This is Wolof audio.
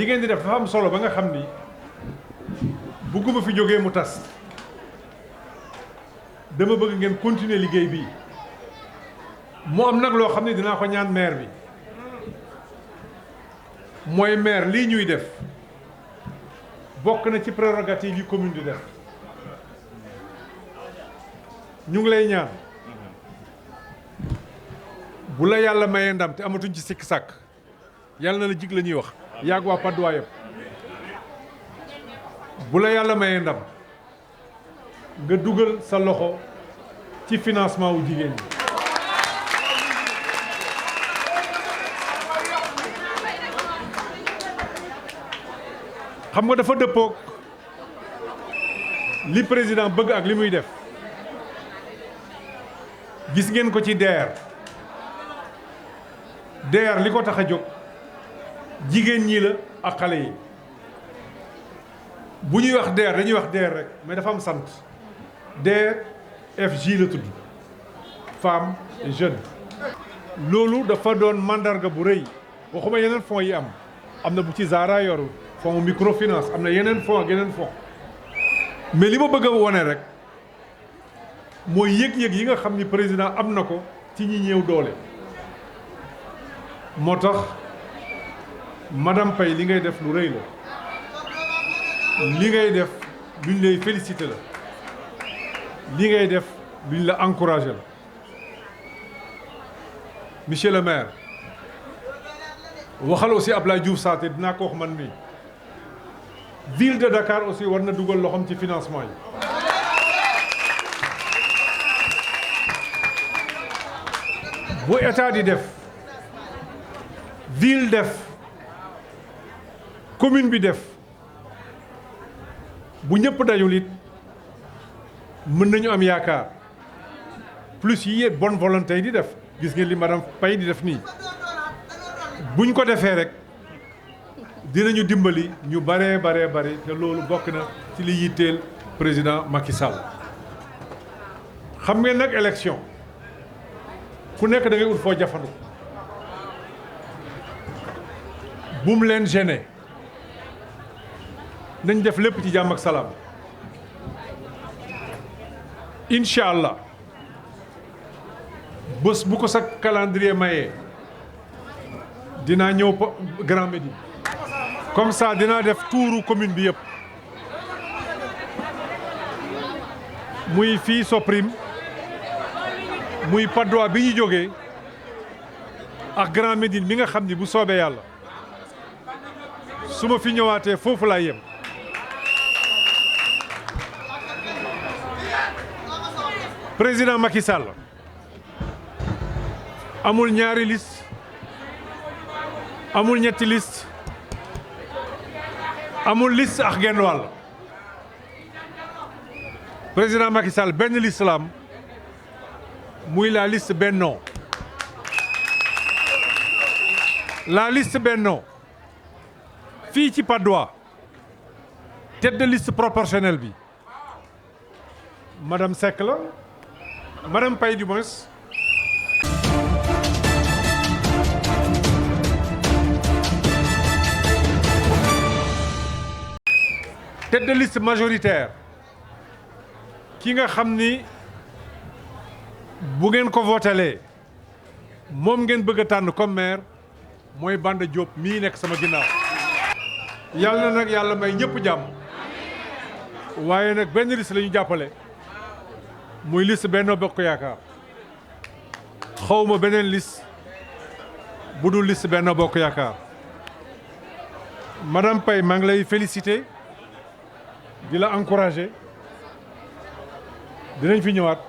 ngeen di def dafa am solo ba nga xam ni bugguma fi jógee mu tas dama bëgg ngeen continuer liggéey bi mu am nag loo xam ne dinaa ko ñaan maire bi mooy maire lii ñuy def bokk na ci prérogative yi commune di def ñu ngi lay ñaan bu la yàlla mayee ndam te amatuñ ci sikki sàkk yàlla na la jig la ñuy wax yàgg waa Patte d'Oie yëpp bu la yàlla mayee ndam nga dugal sa loxo ci financement wu jigéen ñi xam nga dafa dëppoog li président bëgg ak li muy def gis ngeen ko ci DER li ko tax a jóg jigéen ñi la ak xale yi bu ñuy wax DER dañuy wax DER rek mais dafa am sant DER/FJ la tudd femme et jeune loolu dafa doon mandarga bu rëy waxuma yeneen fonds yi am na bu ci Zara yoru fonds microfinance am na yeneen fonds ak yeneen fonds mais li ma bëgg a wone rek mooy yëg-yëg yi nga xam ni président am na ko ci ñi ñëw doole moo tax madame Paye li ngay def lu rëy la li ngay def luñ lay félicité la li ngay def luñ la encouragé la monsieur le maire waxal aussi Abdoulaye Diouf Sarr dinaa ko wax man mii ville de Dakar aussi war na dugal loxoom ci financement yi bu état di def ville def commune bi def bu ñëpp dajul it mën nañu am yaakaar plus yi bonne volonté yi di def gis ngeen li madame Paye di def nii buñ ko defee rek dinañu dimbali ñu bare te loolu bokk na ci li yitteel président Macky Sall xam ngeen nag élection ku nekk da ngay ut foo jafandu bum leen gêné nañ def lépp ci jàmm ak salaam incha allah bés bu ko sa calendrier mayee dinaa ñëw Grand Médine comme ça dinaa def tuuru commune bi yëpp muy fii Soprim muy Patte d'Oie bi ñu jógee ak Grand Médine mi nga xam ni bu soobee yàlla su ma fi ñëwaatee foofu laay yem président Macky Sall amul ñaari liste amul ñetti liste amul liste ak genn wàll président Macky Sall benn liste la am muy la liste benno fii ci Patte d'Oie tête de liste proportionnelle bi madame Seck la madame Paye du moins tête de liste majoritaire ki nga xam ni bu ngeen ko votelee moom ngeen bëgg a tànn comme maire mooy Banda Diop mii nekk sama ginnaaw yàlla na nag yàlla may ñëpp jàmm waaye nag benn liste la ñu jàppale muy liste Benno Bokk Yaakaar xawma beneen liste bu dul liste Benno Bokk Yaakaar madame Paye maa ngi lay féliciter di la encourager dinañ fi ñëwaat